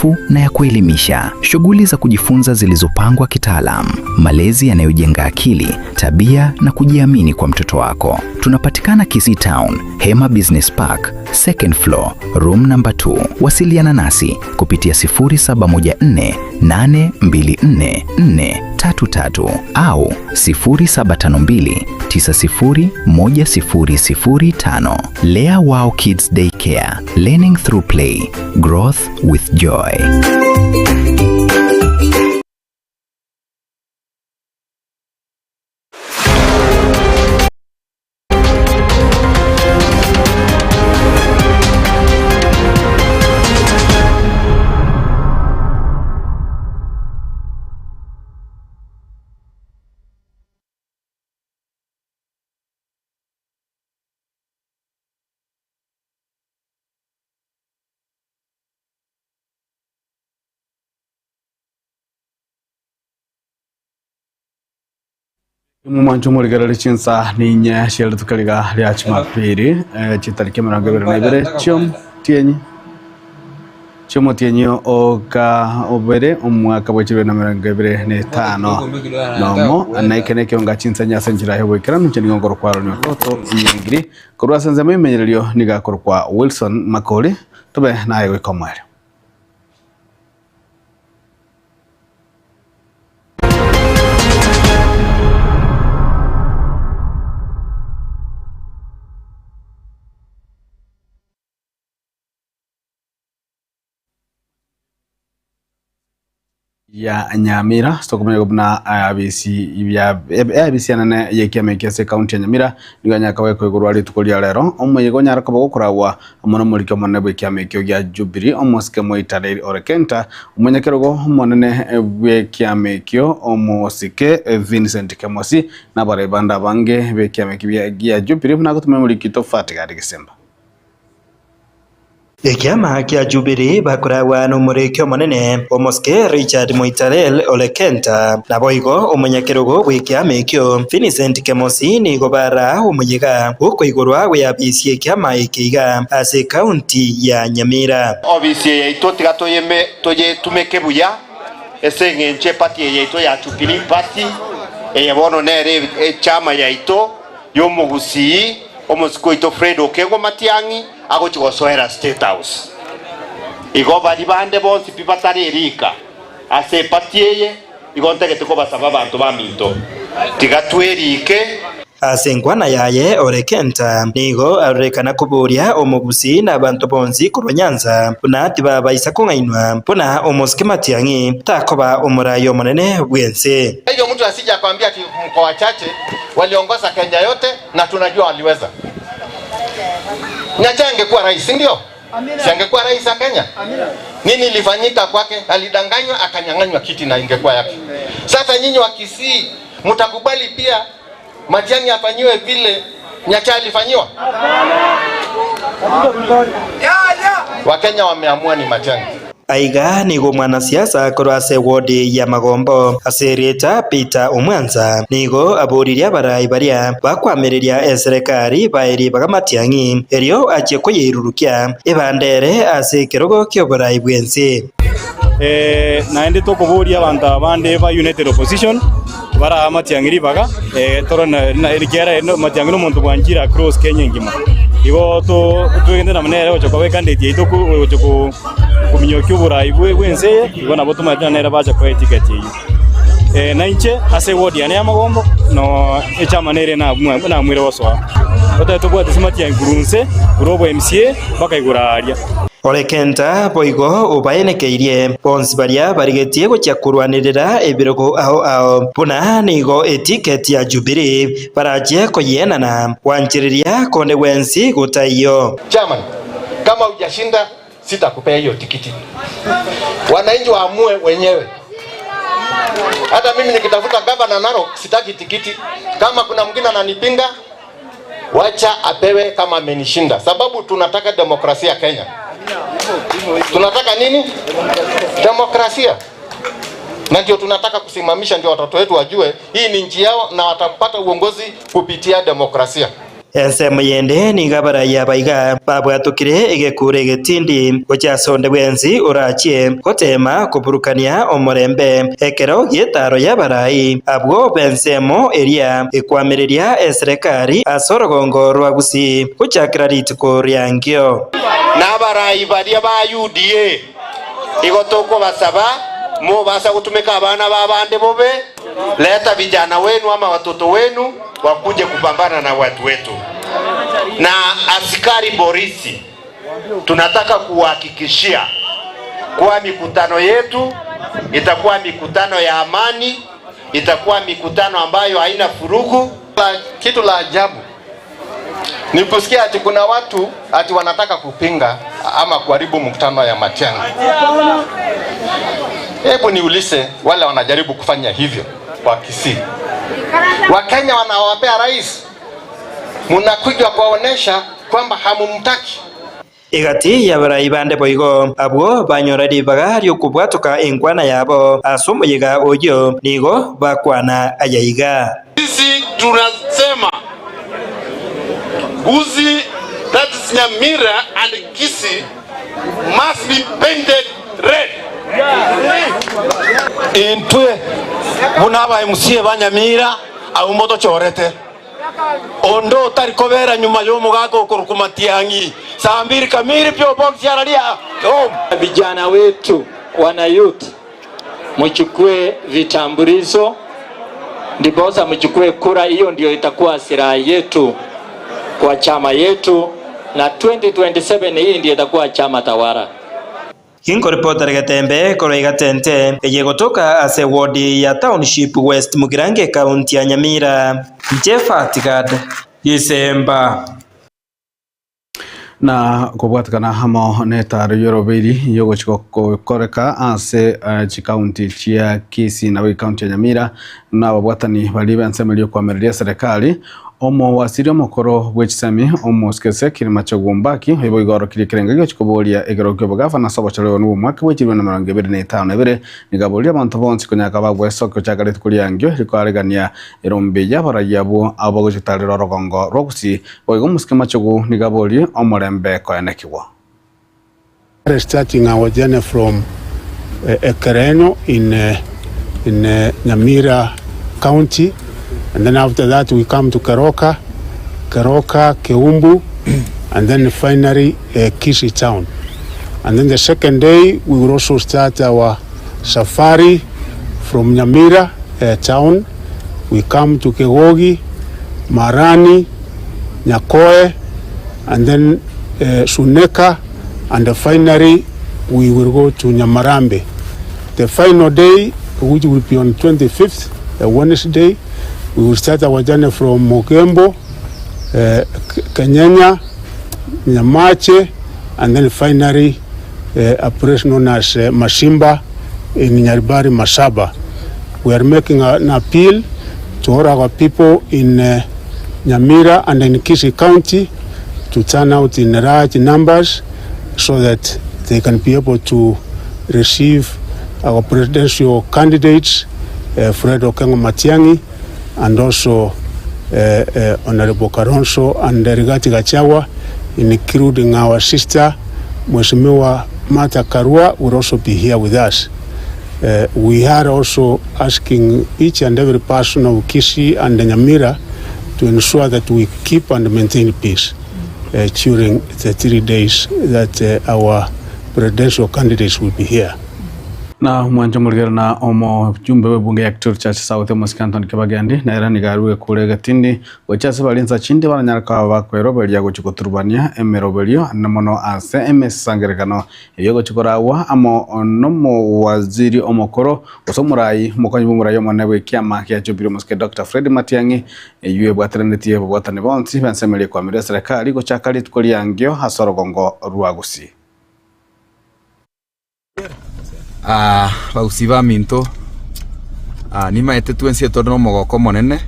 ubunifu na ya kuelimisha, shughuli za kujifunza zilizopangwa kitaalam, malezi yanayojenga akili, tabia na kujiamini kwa mtoto wako. Tunapatikana Kisii Town, Hema Business Park, second floor, room number 2. Wasiliana nasi kupitia 0714 824 433 au 0752 901005. Lea Wow Kids Daycare, learning through play, growth with joy. Omomwancho omorigereria chinsa ninye chia rituko riga ria Jumapili, eh, chitariki 22 chi'omotienyi chi'omotienyi oka obere omwaka bwe chibere na 25 nomo, na eke nekeonga chinsa inye ase enchera y'oboikeranu, inche nigo nkorokwa Aaron Okoto Onyengiri, korwa ase ensemo y'emenyererionigo akorokwa Wilson Makori, tobe naye goika omoerio. Ya Nyamira tokomanya buna abisi ya abisi enene y'ekiama eke ase ekaunti ya Nyamira nigo yanyare koigorwa rituko ria rero omoyega onyare koba gokoragwa Amo nomoriki omonene bw'ekiama ekio gia Jubili, omosike Moitareri Ole Kenta, omonyakerogo omonene bw'ekiama ekio, omosike Vincent Kemosi, na abarai bande abange b'ekiama ekio gia Jubili, buna agotumia omoriki Tofati Gadi Gesemba. Ekiama kia Jubili bakoragwa nomoriki omonene, omosike Richard Moitalel Ole Kenta, naboigo omonyakerogo bw'ekiama ekio, Vincent Kemosi, nigo baraa omoyega bw'okoigorwa gweabisi ekiama eke iga ase ekaunti ya Nyamira. Obisi eye yaito tiga toyetumeke buya ase engencho eparty eye yaito ya Jubilee Party eye bono nere echama yaito y'omogusii omosike oito Fred Okengo Matiang'i agochi gosoera State House. Igo baria bande bonsi pi batari erika ase eparty eye Igo ntagete kobasaba abanto baminto, tiga twerike. Ase enkwana yaye ore Kenta nigo arorekana koboria omogusii na abanto bonsi korwa Nyanza buna tibabaisa kong'ainwa buna omosike Matiang'i takoba omorai omonene bw'ense. Hivyo mtu asije akwambia ati mko wachache, waliongoza Kenya yote na tunajua waliweza. Nyachae angekuwa rais, si ndio? Si angekuwa rais wa Kenya? Nini ilifanyika kwake? Alidanganywa akanyang'anywa kiti na ingekuwa yake. Sasa nyinyi wa Kisii mtakubali pia Matiang'i afanyiwe vile Nyachae alifanyiwa? Wakenya wameamua ni Matiang'i. Aiga nigo omwanasiasa korwa ase ewodi ya Magombo ase erieta Peter Omwanza nigo aboririe abarai baria bakoamereria eserekari bae ribaga Matiang'i erio achie koyeirurukia ebandere ase ekerogo ki'oborai bw'ense. Naende tokoboria abanto aba bande ba United Opposition barae Matiang'i ribaga tore ekiagera Matiang'i nomonto bwanchire across Kenya engima. Igo twegente nere gocha koba ecandidate yaito gocha kominyokia oborai bw'ense eye, igo nabo tomaete nere bacha koa etiketi eyio. Na inche ase eward yane y'amagombo no echama nere namwire gosoa. Totebe tobwate ase Matiang'i korwa inse, korwa obo MCA mpaka igoro aaria. Ore Kenta boigo obaenekeirie bonsi baria barigetie gochia korwanerera ebirogo ao ao, buna nigo etiketi ya Jubilee barachie koyienana gwanchereria konde gwensi gotaiyo. Chairman, kama hujashinda sitakupea hiyo tikiti. Wananchi waamue wenyewe. Hata mimi nikitafuta gavana Narok sitaki tikiti. Kama kuna mwingine ananipinga, wacha apewe kama amenishinda, sababu tunataka demokrasia Kenya. Tunataka nini? Demokrasia. Na ndio tunataka kusimamisha, ndio watoto wetu wajue hii ni nchi yao na watapata uongozi kupitia demokrasia. Ensemo yende nigo abarai aba iga babwatokire egekuro egetindi gochia ase onde bwensi orachie goteema koburukania omorembe ekero gi'etaaro y'abarai abwo b'ensemo eria ekwamereria eserekari ase orogongo rwa Gusii gochakera rituko ri'ankio. Na abarai baria ba UDA igo tokobasaba mobasa gotumeka abana b'abande bobe, leta vijana wenu ama watoto wenu wakuje kupambana na watu wetu. Na askari polisi tunataka kuwahakikishia kuwa mikutano yetu itakuwa mikutano ya amani, itakuwa mikutano ambayo haina furugu. Kitu la ajabu ni kusikia ati kuna watu ati wanataka kupinga ama kuharibu mkutano ya Matiang'i. Hebu niulize wale wanajaribu kufanya hivyo kwa Kisii, Wakenya wanawapea rais, mnakuja kuwaonesha kwamba hamumtaki. Egati y'abarai bande boigo abwo banyora ribaga ri'okobwatoka enkwana yabo ase omoyega oyio nigo bakwana ayaiga. Sisi tunasema Gusii, that is Nyamira and Kisii must be painted red. Intwe buna aba MCA ba Nyamira abwo motochorete, onde otari kobera nyuma y'omogaka okorokwa Matiang'i, saa mbiri kamiri pi obox araria home. Vijana wetu wana youth, mchukue vitambulisho ndiposa mchukue kura. Hiyo ndio itakuwa silaha yetu kwa chama yetu, na 2027 hii ndio itakuwa chama tawala. Ginkoripotera Getembe korwa Igatente, eye gotoka ase ward ya Township West Mugirango ekaunti ya Nyamira, Jeff Tigad, Gisemba. Na kobwatekana amo netaro yorobeiri yogochika gokoreka ase chikaunti chia Kisii na ekaunti ya Nyamira na ababwatani baria b'ensemo eria okwamereria serikali omowasiri omokoro bw'echisemi omosikese Kirima Chogumbaki oibo igo orokirie ekerengo egechi koboria ekero kia obogavana ase obochore obo omwaka bwa chilifu na emerongo ebere na etano na ebere nigo aboria abanto bonsi konyaka bagwesokia gochaka rituko riangio rikoaregania erombe y'abarai abwo abo bagochitarera orogongo rwa Gusii boigo omosike Machogu nigo aborie omorembe koenekigwa. Are starting our journey from Ekerenyo in in Nyamira County and then after that we come to Keroka, Keroka, Keumbu and then finally Kisii town. And then the second day we will also start our safari from Nyamira town. We come to Kegogi, Marani, Nyakoe and then Suneka and finally we will go to Nyamarambe. The final day, which will be on 25th, Wednesday, we will start our journey from Mogembo, Kenyenya, Nyamache, and then finally a place known as Masimba in Nyaribari, Masaba. We are making an appeal to all our people in Nyamira and in Kisii County to turn out in large numbers so that they can be able to receive our presidential candidates, Fred Okengo Matiang'i, and also Honorable Kalonzo and Rigathi Gachagua, including our sister, Mheshimiwa Martha Karua, will also be here with us. We are also asking each and every person of Kisii and Nyamira to ensure that we keep and maintain peace during the 3 days that our presidential candidates will be here. Na mwancho murigero na omojumbe bw'ebunge ya Kitui Church South omosike Anthony Kibagendi nere nigo arure kure egetindi gochia ase baria chinde baranyare koba bakweroberia gochia goturubania emeroberio ande mono ase emesangerekano eyo gochia koragwa amo nomowaziri omokoro gose omorai omokonyi bwa omorai omonene bwa ekiama kia Jubilee omosike Dr. Fred Matiang'i eywo ebwateranetie obobwatani bonsi bensemeria kwamiria eserekari gochaka rituko riangio ase orogongo rwa Gusii. Abagusii baminto, nimaete twensi tore nomogoko omonene,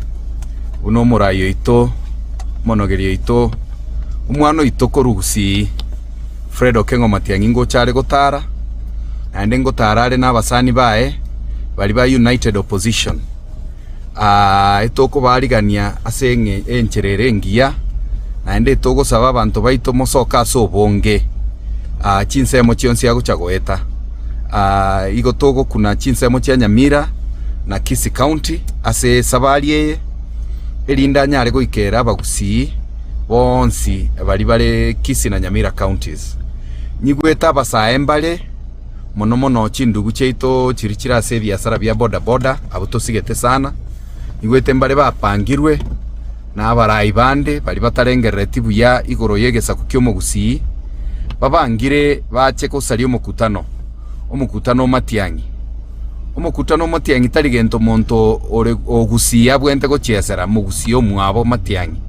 buna omorai oito, omonogeri oito, omwana oito korwa Gusii, Fred Okengo Matiang'i ngocha are gotara, naende ngotara are na abasani baye, baria ba United Opposition. Etokobarigania ase enchera ere engiya, Naende togosaba abanto baito mosoke ase obonge aa chinsemo chionsi agocha goeta. Aa igo togokuna chinsemo chia Nyamira na Kisii County ase esabari eye, erinde anyare goikera abagusii bonsi baria bare Kisii na Nyamira counties. Nyigwete abasae mbare mono mono chindugu chiaito chiria chire ase ebiasara bia boda boda abwo tosigete sana, nyigwete mbare bapangirwe na abarai bande baria batarengerereti buya igoro y'egesaku ki'omogusii, babangire bache gosaria omokutano, omokutano o matiang'i. Omokutano o matiang'i tari gento monto ore ogusii abwenerete gochiesera mogusii omwabo matiang'i.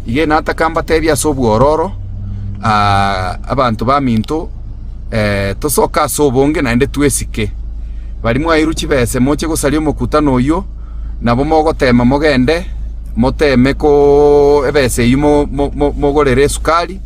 Iga nataka mbatebie ase obwororo, abanto baminto, tosoke ase obonge naende twesike. Baria mwairwe chibese moche gosaria omokutano oyio, nabo mogoteema mogende, moteeme koo ebesa eyio mo- mo- mo- mogorere esukari,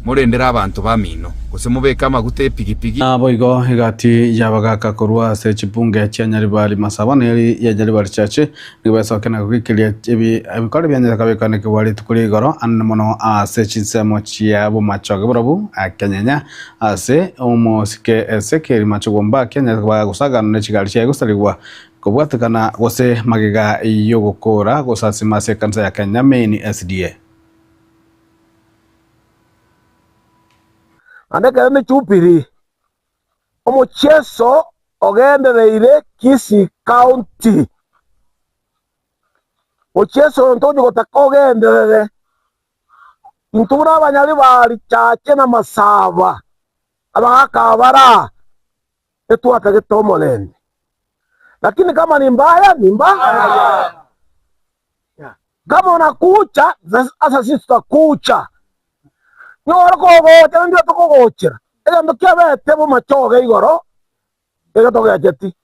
morendere abanto bamino, gose mobeke amaguta epigipigi. Naboigo egati y'abagaaka korwa ase chibunge chia Nyaribari Masaba na eri ya Nyaribari Church nigo besokia na goikeria ebi ebikore bia Nyasae bikaanekigwa rituko ria igoro anene mono ase chinsemo chia bomachoge borobu Kenyenya ase omosike Ezekiel Machogu Ombaki anyare koba gosagana ne chigari chiaye gosarigwa Kobwatekana gose magega y'ogokoora gosasima ase ekanisa ya Kenya Main SDA. Naende ekero nechupiri, omochieso ogendereire Kisii County. Mochieso oyo ntochi gotaka ogenderere, intwe buna abanyaribari Chache na Masaba, abagaka aba bare aa, etwatagete omorembe, lakini kama ni mbaya ni mbaya. Kama unakucha sasa sisi tutakucha. Nyore kogocha naende tokogochera egento kiabete bomachoge igoro ege togecheti.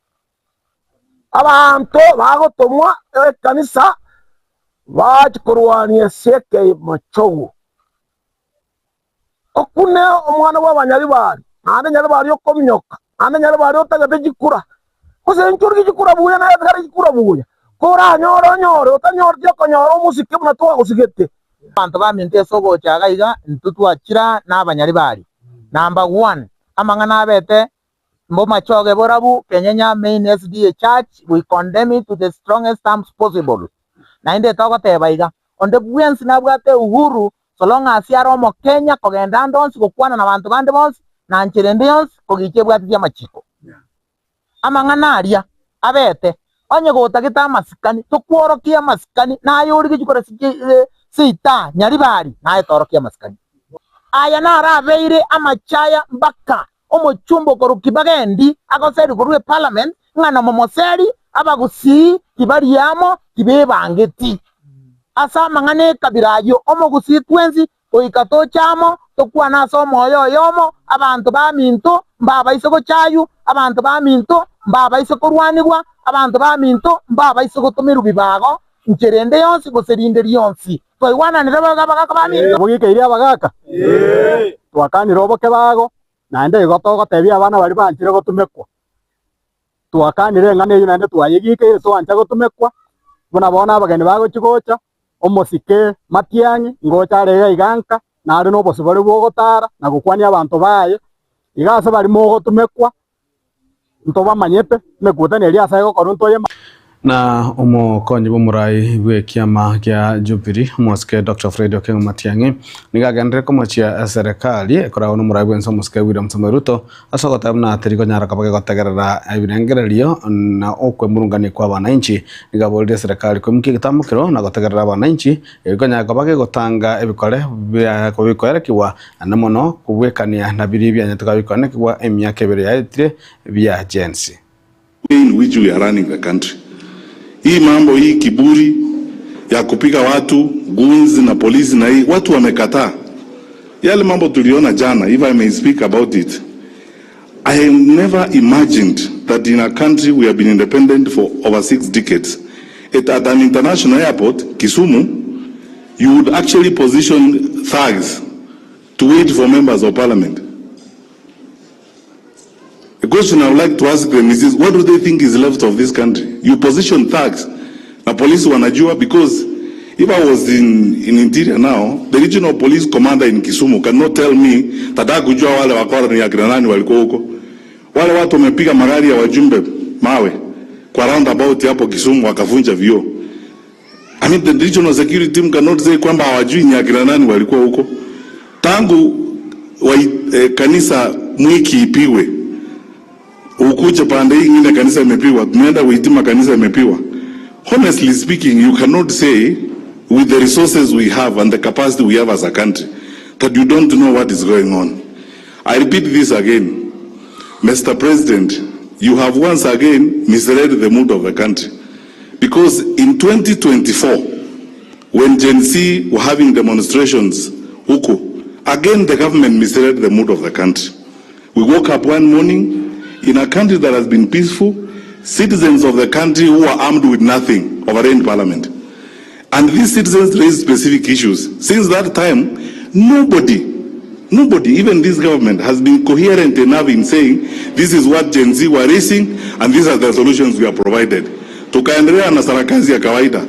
Abanto bagotomwa ekanisa bachi korwania ase ekemachogo. Okune omwana bw'abanyaribari, naende nyaribari okominyoka, naende nyaribari otagete chikura. Gose inche origie chikura buya naye otigare chikura buya. Koranyore onyore, otanyoreti okonyora omosike buna twagosigete. Abanto baminto ase ogocha iga iga intwe twachira nabanyaribari. Number one, amang'ana abete mbomachoge borabu Kenyenya Main SDA Church we condemn it to the strongest terms possible. Naende togoteba iga, onde bwensi nabwate uhuru So long as are omokenya kogenda ande onsi gokwana nabanto bande bonsi na nchera ende yonsi kogicha ebwatitie amachiko. Amang'ana aria abete onye gotagete amasikani tokworokia amasikani naye origechi kore seita nyaribari naye torokia amasikani. Aya naro abeire amachaya mpaka omochumba okorwa Kibagendi agoseri korwa eparliament ng'a nomomoseri abagusii tibari amo tibebangeti. Ase amang'ana ekabira ayio omogusii twensi goika toche amo tokwane ase omoyo oyomo, abanto baminto mbabaise gochaywa, abanto baminto mbabaise korwanigwa, abanto baminto mbabaise gotomerwa bibago nchera ende yonsi gose rinde rionsi. Twaigwananire boigo abagaaka baminto? Bogikeirie abagaaka? Twakanire obokebago, naende igo togotebia abana baria banchire gotumekwa. Twakanire eng'ana eyio naende twayegikeire twancha gotumekwa, buna bono abageni bagochia gocha, omosike matiang'i ngocha are iga iga nka, nare nobosibore bw'ogotara na gokwania abanto baye, iga ase baria mogotumekwa, ntobamanyete, emekutano eria ase egokorwa ntoyemanyete. Na omokonyi bw'omorai bw'ekiama gia Jubilee, omosike Doctor Fred Okengo Matiang'i, nigo agenderere komochia eserekari ekoragwa nomorai bw'ense omosike William Samoei Ruto ase ogoteba buna teri konyara koba gegotegerera ebirengererio na okwemurungania kwa abananchi. Nigo aborire eserekari koimokia egetamokero na gotegerera abananchi erio konyara koba gegotanga ebikore bia bikoerekigwa naende mono kobwekania na biria bianyete koba bikoenekigwa emiaka ebere yaetire bia Gen Z. Way in which we are running the country. Hii mambo hii kiburi ya kupiga watu goons na polisi na hii watu wamekataa. Yale mambo tuliona jana, if I may speak about it. I never imagined that in a country we have been independent for over six decades, at, at an international airport, Kisumu, you would actually position thugs to wait for members of parliament. The question I would like to ask them is this, what do they think is left of this country? You position thugs na polisi wanajua because If I was in, in interior now, the regional police commander in Kisumu cannot tell me that hakujua wale wakora ni akina nani walikuwa huko. Wale watu wamepiga magari ya wajumbe mawe kwa roundabout hapo Kisumu wakavunja vioo. I mean, the regional security team cannot say kwamba hawajui ni akina nani walikuwa huko. Tangu wa, eh, kanisa Mwiki ipigwe ukuje pande hii ingine kanisa imepigwa, tumeenda Witima kanisa imepigwa. Honestly speaking, you cannot say with the resources we have and the capacity we have as a country that you don't know what is going on. I repeat this again. Mr. President, you have once again misled the mood of the country. Because in 2024, when Gen Z were having demonstrations huku, again the government misled the mood of the country. We woke up one morning in a country that has been peaceful, citizens of the country who are armed with nothing overran parliament. And these citizens raised specific issues. Since that time, nobody, nobody, even this government, has been coherent enough in saying this is what Gen Z were raising and these are the solutions we have provided. Tukaendelea na sarakasi ya kawaida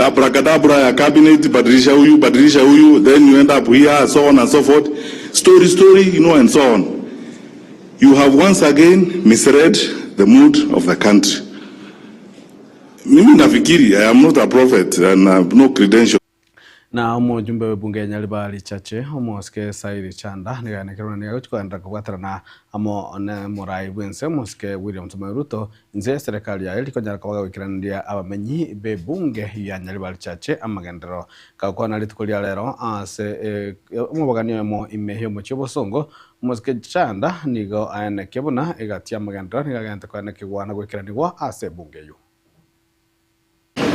abracadabra ya cabinet, badilisha huyu, badilisha huyu, then you end up here, so on and so forth. Story, story, you know, and so on. You have once again misread the mood of the country. Mimi nafikiri, I am not a prophet and I have no credential. Na omojumbe bw'ebunge ya Nyaribari Chache omosike Sairi Chanda nigo anekerwe nigo agochia kogenderera kobwaterana amo na omorai bw'ense omosike William Samoei Ruto inse eserekari yaye rikonyara koba goikeraneria abamenyi b'ebunge ya Nyaribari Chache amagenderero gakwana rituko ria rero ase omobogani oyomo ime y'omochie obosongo omosike Chanda nigo aenekia buna egati y'amagenderero nigo agente koenekigwa na goikeranigwa ase ebunge eyio.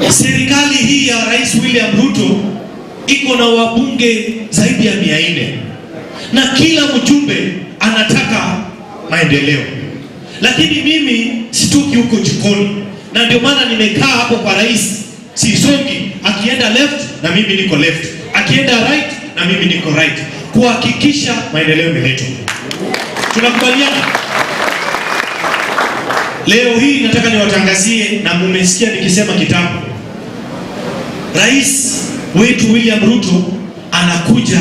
Serikali hii ya Rais William Ruto iko na wabunge zaidi ya 400 na kila mjumbe anataka maendeleo, lakini mimi sitoki huko jikoni, na ndio maana nimekaa hapo kwa rais, sisongi. Akienda left na mimi niko left, akienda right na mimi niko right, kuhakikisha maendeleo yameletwa. Tunakubaliana? Leo hii nataka niwatangazie, na mumesikia nikisema kitambo, Rais wetu William Ruto anakuja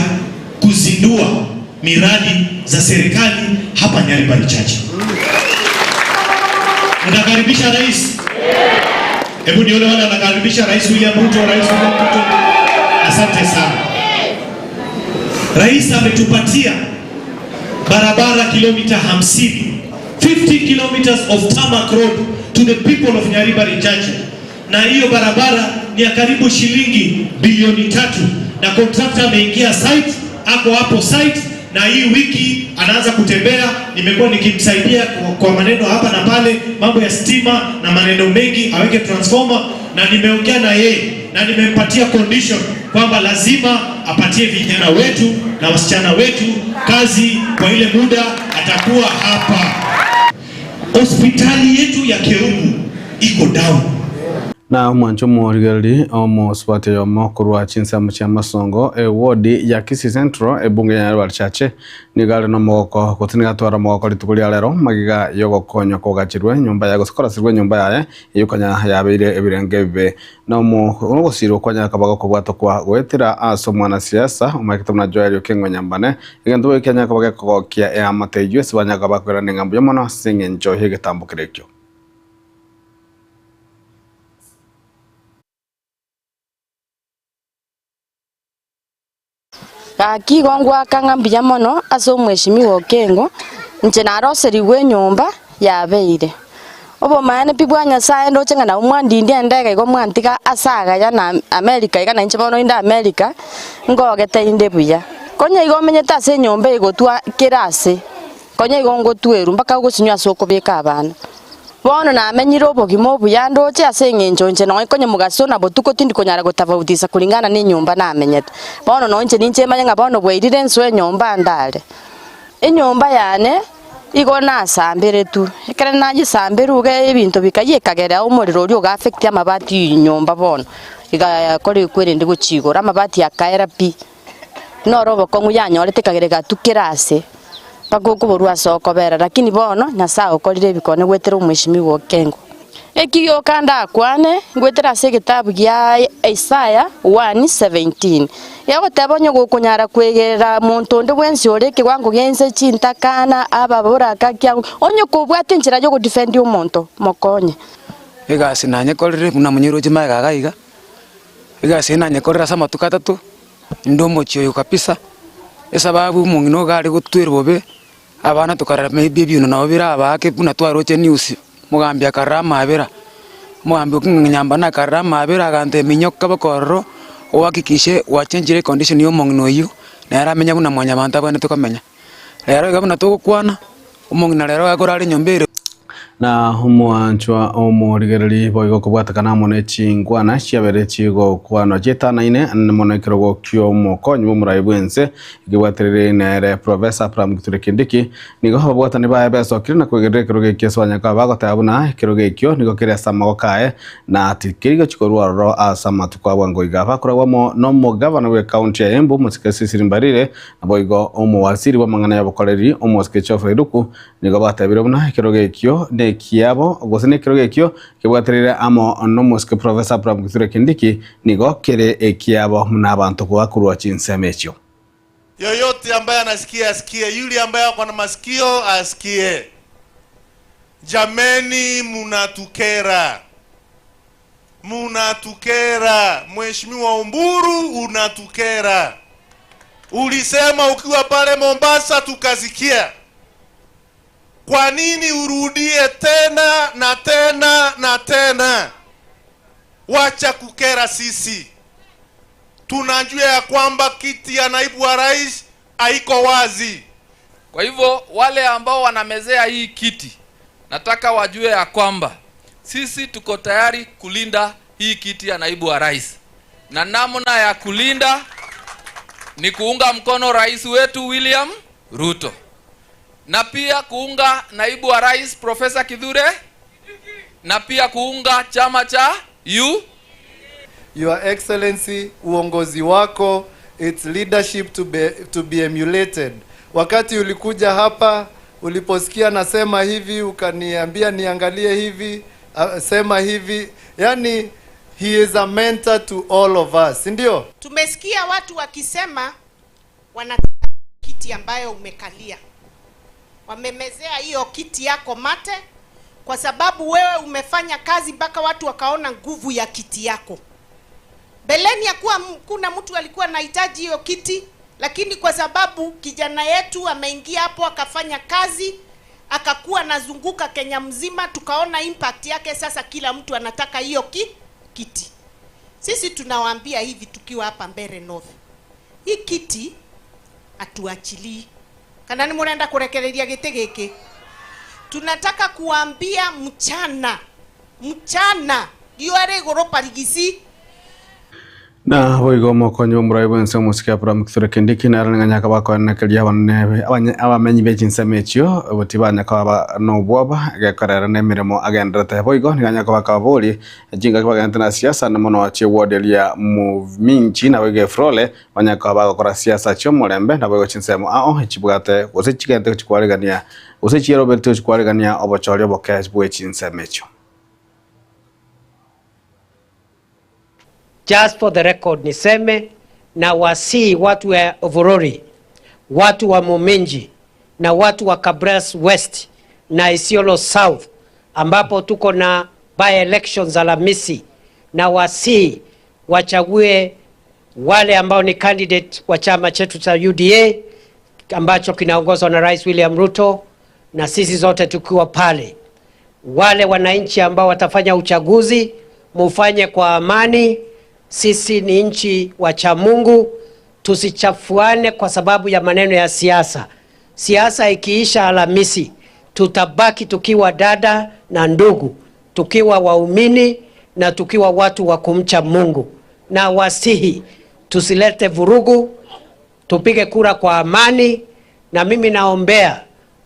kuzindua miradi za serikali hapa Nyaribari Chache. Mnakaribisha rais? Hebu nione wale wanakaribisha Rais William Ruto, Rais William Ruto. Asante sana. Rais ametupatia barabara kilomita 50, 50 kilometers of tarmac road to the people of Nyaribari Chache, na hiyo barabara ni ya karibu shilingi bilioni 3, na contractor ameingia site, ako hapo site, na hii wiki anaanza kutembea. Nimekuwa nikimsaidia kwa maneno hapa na pale, mambo ya stima na maneno mengi, aweke transformer, na nimeongea na yeye na nimempatia condition kwamba lazima apatie vijana wetu na wasichana wetu kazi kwa ile muda atakuwa hapa. Hospitali yetu ya Kerubu iko down. Na omwancho omorigereria omosubati oyomo korwa chinsemo chia Masongo eward ya Kisii Central ebunge ya Nyaribari Chache nigo are nomogoko gose nigo atwara omogoko rituko ria rero magiga yogokonywa kogachirwe nyomba yaye gose korasirwe enyomba yaye eywo konya yabeire ebirenge ebibe na omo ogosirwa kwanyara koba gokobwatwa kwa goetera ase omwanasiasa omaekete buna Joel Okengo Nyambane egento boigo kianyara koba gekogokia eamate eywo ase banyara koba bakoirana ng'a mbuya mono ase eng'encho y'egetambo kere ekio. Gaki igo ngoaka ng'a mbuya mono ase omweshimiwa Okengo, inche naroserigwe enyomba yabeire. Obomaene pi bwa Nyasaye ndoche ng'a nabo mwandindia endege igo mwantiga ase agaya na America iga na inche bono inde America, ngogete inde buya. Konya igo omenyete ase enyomba egotwa kera ase, konya igo ngotwerwa mpaka ogosinywa ase okobeka abana. Bono namenyire obogima obuya ndoche ase engencho inche nonya konya mogaso na botuko tindi konyara gotafautisa kuringana nenyomba namenyete. Bono nonya inche ninche manye ng'a bono bwairire nsoe enyomba ndare. Enyomba yane igo nasamberetwe, ekero nayesamberwe iga ebinto bikayia ekagera omorero oria oga affect amabati ya enyomba bono, igakora ekwerende gochia igoro, amabati akaera pi. Noro obokong'u yanyorete ekagera egatwa kera ase, mpaka okoborwa ase okobera, lakini bono Nyasaye okorire ebikone goetera omweshimiwa Okengo. Eki gioka ndakwane, ngwetera ase egetabu gia Isaya 1:17, gegoteba onye gokonyara kwegerera monto onde bwensi ore ekewango gi'ense chintakana, ababoraka, kiang'u, onye kobwate enchera y'ogodefend omonto, mokonye. Egasi nanyekorire buna monyeroche magega iga iga, egasi eye nanyekorire ase amatuko atato, inde omochie oyo kabisa, esababu omong'ina iga are gotwerwa bobe. Abana tokarora maybe ebiuno nabo birabaake buna twaroche news, omogambi akarora amabera, omogambi o King'ang'anyambana akarora amabera agantebia minyoka boka ororo, ohakikishe gwachenchire econdition ya omong'ina oyio, nere amenye buna mwanyabanto abwenerete komenya. Rero iga buna togokwana, omong'ina rero akorara enyomba ere. Na omwanchwa omorigereri boigo kobwatekana amo ne chinkwana chiabere chigokwanwa chietanaine mono ekerogo ki'omokonyi bw'omorai bw'ense ekebwaterire nere Professor Abraham Kithure Kindiki. Nigo ababwatani baye besokire na kwegerera ekerogo ekio ase banyakao bagoteba buna ekerogo ekio nigo kere ase amagoko aye na tikeri gochia korwa ororo ase amatuko a bwango iga. Bakoragwa amo nomogavana bw'ecounty ya Embu Omosike Cecily Mbarire naboigo omowaziri bw'amang'ana y'obokoreri Omosike Geoffrey Ruku Nigo batebire buna ekerogo ekio nekiabo, gose nekerogo ekio kebwaterire amo nomosike Professor Abraham Kithure Kindiki nigo kere ekiabo buna abanto kobakorwa chinsemo echio. Yoyote ambaye anasikia asikie, yule ambaye ako na masikio asikie. Jameni, munatukera, munatukera. Mheshimiwa Omburu, unatukera. Ulisema ukiwa pale Mombasa tukasikia. Kwa nini urudie tena na tena na tena? Wacha kukera sisi. Tunajua ya kwamba kiti ya naibu wa rais haiko wazi. Kwa hivyo wale ambao wanamezea hii kiti, nataka wajue ya kwamba sisi tuko tayari kulinda hii kiti ya naibu wa rais, na namna ya kulinda ni kuunga mkono rais wetu William Ruto na pia kuunga naibu wa rais Profesa Kithure na pia kuunga chama cha U. Your Excellency, uongozi wako, its leadership to be emulated. Wakati ulikuja hapa, uliposikia nasema hivi, ukaniambia niangalie hivi, sema hivi. Yani, he is a mentor to all of us, si ndio? Tumesikia watu wakisema wanataka kiti ambayo umekalia, wamemezea hiyo kiti yako mate, kwa sababu wewe umefanya kazi mpaka watu wakaona nguvu ya kiti yako. Mbeleni hakuwa kuna mtu alikuwa anahitaji hiyo kiti, lakini kwa sababu kijana yetu ameingia hapo akafanya kazi akakuwa anazunguka Kenya mzima, tukaona impact yake. Sasa kila mtu anataka hiyo kiti. Sisi tunawaambia hivi tukiwa hapa Mbeere North, hii kiti hatuachilii. Kana ni murenda kurekereria giti giki? Tunataka kuambia mchana, mchana ndio ari iguru parigisi. Na boigo omokonyi bw'omorai bw'ense omosike Abraham Kithure Kindiki nere ning'anyaka bakoenekeria abanene abamenyi be chinsemo echio tibanyaka baba nobwoba gekorera na emeremo agenderete. Boigo ning'anyaka bakabori chingaki bagenderete na siasa na mono chieward eria Muminji naboigo Efrole banyaka bagokora siasa chi'omorembe naboigo chinsemo ao echibwate gose chigente chikwaregania gose chieroberete chikwaregania obochori oboke bwe chinsemo echio. Just for the record niseme na wasii watu wa Ovorori, watu wa Muminji na watu wa Kabras West na Isiolo South ambapo tuko na by elections Alhamisi, na wasii wachague wale ambao ni candidate wa chama chetu cha UDA ambacho kinaongozwa na Rais William Ruto, na sisi zote tukiwa pale. Wale wananchi ambao watafanya uchaguzi mufanye kwa amani. Sisi ni nchi wacha Mungu, tusichafuane kwa sababu ya maneno ya siasa. Siasa ikiisha Alhamisi, tutabaki tukiwa dada na ndugu, tukiwa waumini na tukiwa watu wa kumcha Mungu. Na wasihi tusilete vurugu, tupige kura kwa amani, na mimi naombea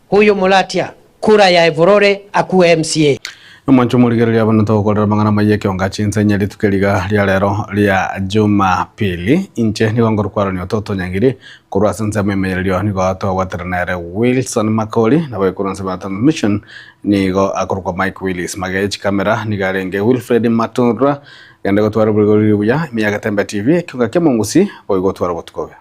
huyu Mulatia kura ya Evorore akuwe MCA. Nomwancho omorigereria abana togokorera amang'ana amaya ekionga chinsa inye rituko eriga ria rero ria Jumapili. Inche nigo ngorokwarania Ototo Nyangiri korwa ase ensemo emeyererio nigo togwatera nere Wilson Makori nabo ekorwa ensemo ya transmission nigo akorokwa Mike Willis. Magega ye chikamera nigo arenge Wilfred Matura gende gotwara oborigoreri obuya ime ya Getembe TV ekionga kia Mongusi boigo otware obotuko obuya.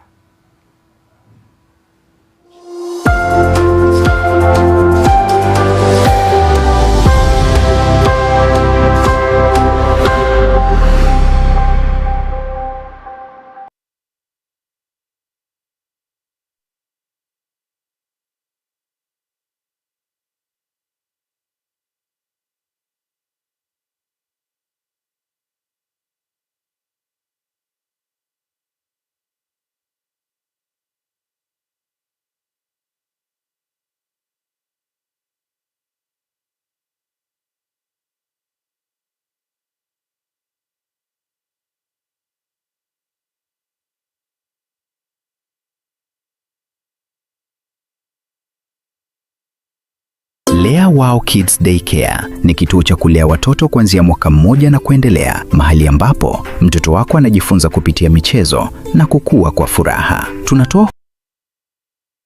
Lea Wow Kids Daycare ni kituo cha kulea watoto kuanzia mwaka mmoja na kuendelea, mahali ambapo mtoto wako anajifunza kupitia michezo na kukua kwa furaha. Tunatoa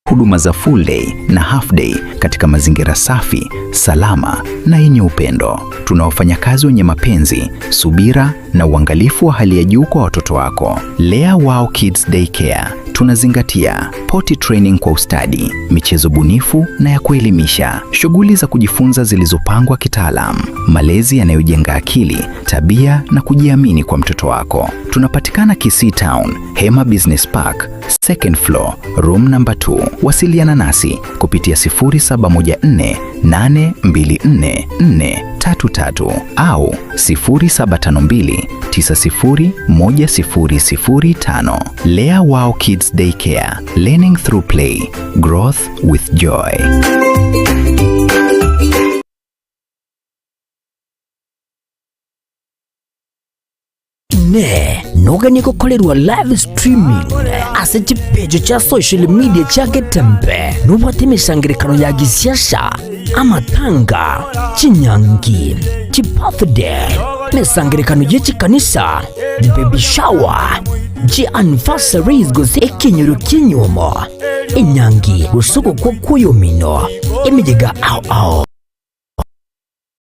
huduma za full day na half day katika mazingira safi, salama na yenye upendo. Tuna wafanyakazi wenye mapenzi, subira na uangalifu wa hali ya juu kwa watoto wako. Lea Wow Kids Daycare tunazingatia potty training kwa ustadi, michezo bunifu na ya kuelimisha, shughuli za kujifunza zilizopangwa kitaalam, malezi yanayojenga akili, tabia na kujiamini kwa mtoto wako. Tunapatikana Kisii Town, Hema Business Park, second floor, room number 2. Wasiliana nasi kupitia 0714 824 433 au 0752 901005. Lea Wow Kids Daycare, learning through play, growth with joy. Ne noganie gokorerwa live streaming ase chipecho chia social media chia Getembe nobwate emesangerekano ya gisiasa, amatanga, chinyangi, chibirthday, emesangerekano ye chikanisa, baby shower, chi anniversaries gose ekenyoro ki'enyuomo, enyangi gose ogokwa kw'oyomino, emeyega ao ao.